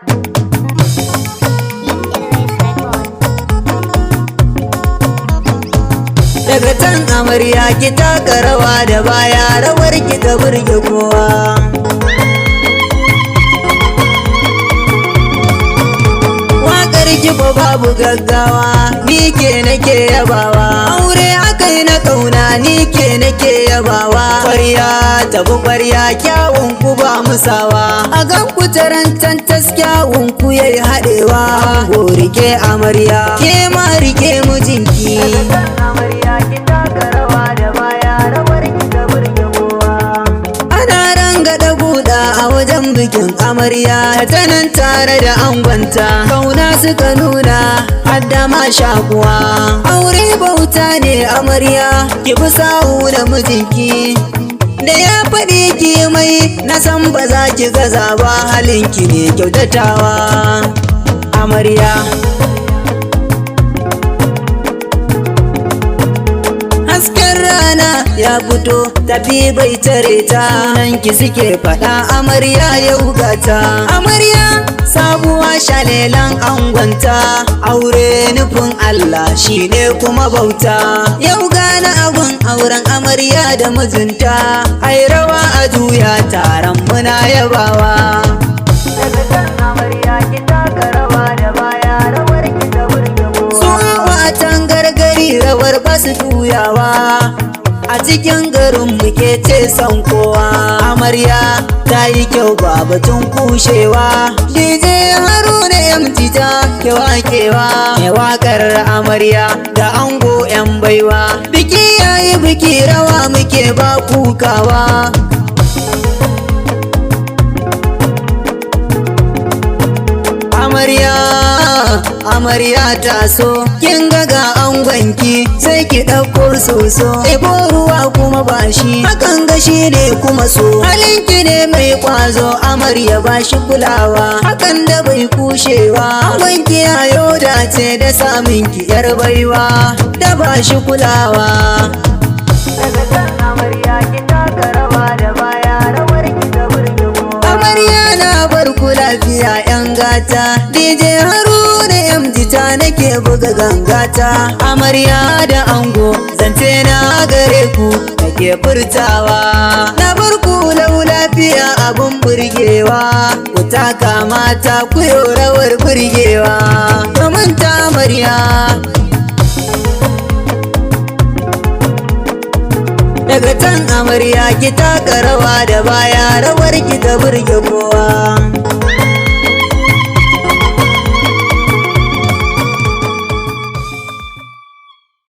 ELS Record. Daga can amarya ki taka rawa da baya, rawar ki ta burge kowa. Waƙar ki fa babu gaggawa, ni ke nake yabawa. Aure akai na kauna, ni ke nake yabawa. Kwarya tabi kwarya, kyawun ku ba musawa. A gan ku tarantantas, kyawun ku yayi haɗewa. Ango rike amarya, ke ma rike mijinki. Ana rangada guda a wajen bikin amarya, ta nan tare da angonta, kauna suka nuna hadda ma shakuwa. Aure bauta ne, amarya ki bi sawu da mijinki, da ya faɗi ki mai, na san ba za ki gaza ba, halinki ne kyautatawa amarya. Hasken rana ya fito, tafi bai tare ta, nan ki suke faɗa, amarya yau gata. Amarya sabuwa shalelan angonta, aure nufin Allah shine kuma bauta. Yau gana abun auren amarya da mijinta, ai rawa a juya, taron muna yabawa. Su a gargari rawar basu tuyawa, a cikin garin muke ce son kowa. Amarya ta yi kyau, ba batun kushewa. DJ Haruna MT ta kewa kewa, mai wakar amarya da ango yan baiwa. Biki yayi biki, rawa muke ba kukawa. Amarya, amarya ta so, kin ga ga angonki, sai ki ɗauko soso, ebo ruwa kuma bashi, hakan ga shi ne kuma so. Halinki ne mai kwazo, amarya ba shi kulawa, hakan da bai kushewa. Angonki yayo dace da samun ki yar baiwa, da ba shi kulawa. Amarya na bar ku lafiya yan gata. DJ Haruna MG ta nake buga gangata. Amarya da ango, zance na gare ku nake furtawa. Na bar ku lau lafiya, abun burgewa. Ku taka mata, ku yo rawar burgewa. Domin ta amarya. Daga can amarya ki taka rawa da baya, rawar ki ta burge kowa.